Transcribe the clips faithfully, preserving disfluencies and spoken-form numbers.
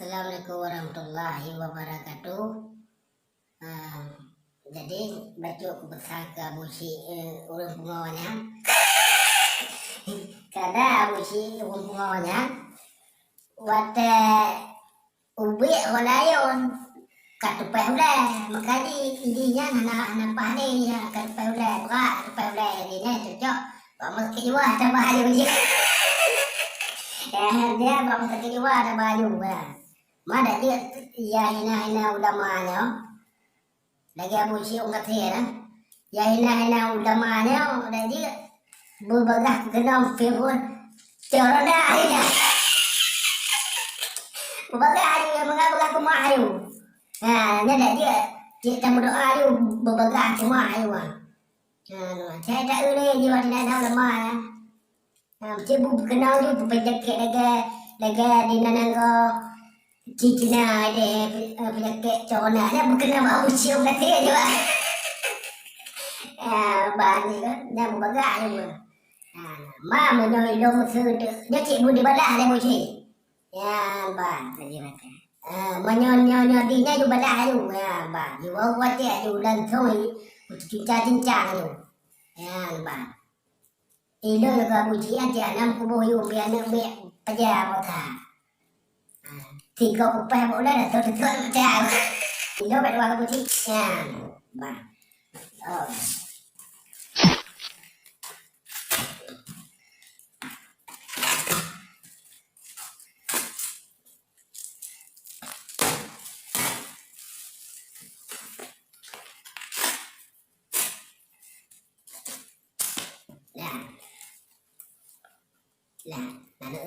Assalamualaikum warahmatullahi wabarakatuh. Ah, jadi, bacut kupeusan keu Abu Syik, eh, ureueng pungo nyan. Kadang Abu Syik ureueng pungo nyan, watèe ubit ho layon, ka tupèh ulèe. Maka jih, jih nyan hana, hana paih lé, ya, ka tupèh ulèe, brat ka tupèh ulèe. Jadi nyan cocok bak meusakét jiwa, tabah aju jih. Ya, dia bak meusakét jiwa, tabah aju, ya. Ma dak jeuet ya hina-hina ulama nyoe. Lagèe Abu Syik Ung Kathir, eh. Ya hina-hina ulama nyoe dak jeuet beubagah keunong virus corona nyan. Beubagah aju, ya, beubagah keumah aju. Ha, nyan dak jeuet. Cit tameudoa aju beubagah keumah aju, ah. Ha, nyoe. Saya tak boleh jiwa tidak ada ulama, ya. Ha, meusti bu-, beukeunong ju peunyakét lagèe, lagèe di nan nanggroe Cina deh, eh, peunyakét corona. Nyan beukeunong bak Abu Syik Ung Kathir ju. Ha, ban nyan kan, nyan beubagah ju. Ha, ma meunyoe ilôn meuseudeuek, nyan cit bu dibalah lé Abu Syik. Nyan ban lagèe nyan. Ha, meunyoe nyoe, nyoe di nyan ju balah ju. Nyan ban, ju wawat ju langsung i, cincang-cincang ju. Nyan ban. Ilôn lagèe Abu Syik, até anam kuboh yum, biar aneuk miet paja mata. Ah, tiga kupaih bak ulèe dah teututup mata. Ilôn bak dua Abu Syik. Nyan. Bah. Oh. Lah. Lah, lalu.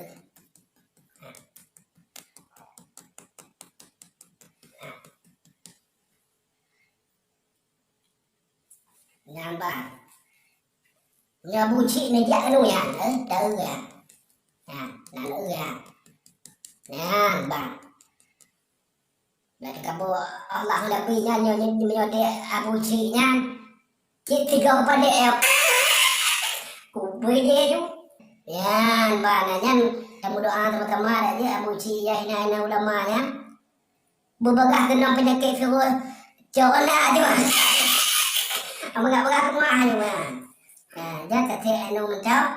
Nyan ban. Nyoe Abu Syik neujak keunoe nyan, eh, taeu nyan. Nyan, lalu nyan. Nyan ban. Dak teukabu Allah Nabi nyan nyoe, nyoe, nyoe dek Abu Syik nyan. Cit tiga padek yo. Kubui dia tu. Nyan, ban nyan, tameudoa sama-sama dak jeuet Abu Syik ya hina-hina ulama nyan. Beubagah keunong peunyakét virus corona tu. Beubagah-bagah keumah tu, ha. Ha, jan tasék anu mantong.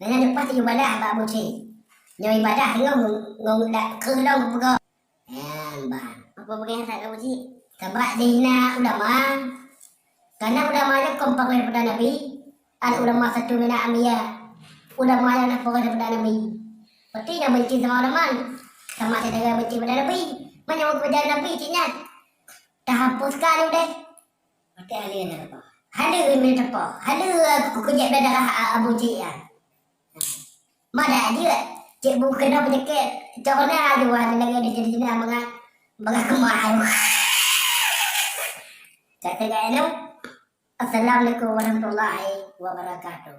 Nyan leupah teuibadah bak Abu Syik. Nyoe ibadah ngon, ngon dak keu lôn peugah. Nyan ban. Apa peugah that Abu Syik? Sabab dihina ulama. Karena ulama nyan kon pagoe daripada Nabi. Ada ulama satu mina amia. Ulama nyan na pagoe daripada Nabi. Berarti nyang benci sama ulama. Sama saja benci pada Nabi. Mana mau kepada Nabi cik nyan? Tahapuskan deh. Berarti ahli nyan apa? Hana geumeuteupah. Hana aku kujak darah Abu Syik nyan. Madak jeuet, cit bu keunong peunyakét corona aju, wah, lagèe di Cina mangat, mangat keumah aju. Ka teuga ilôn. Assalamualaikum warahmatullahi wabarakatuh.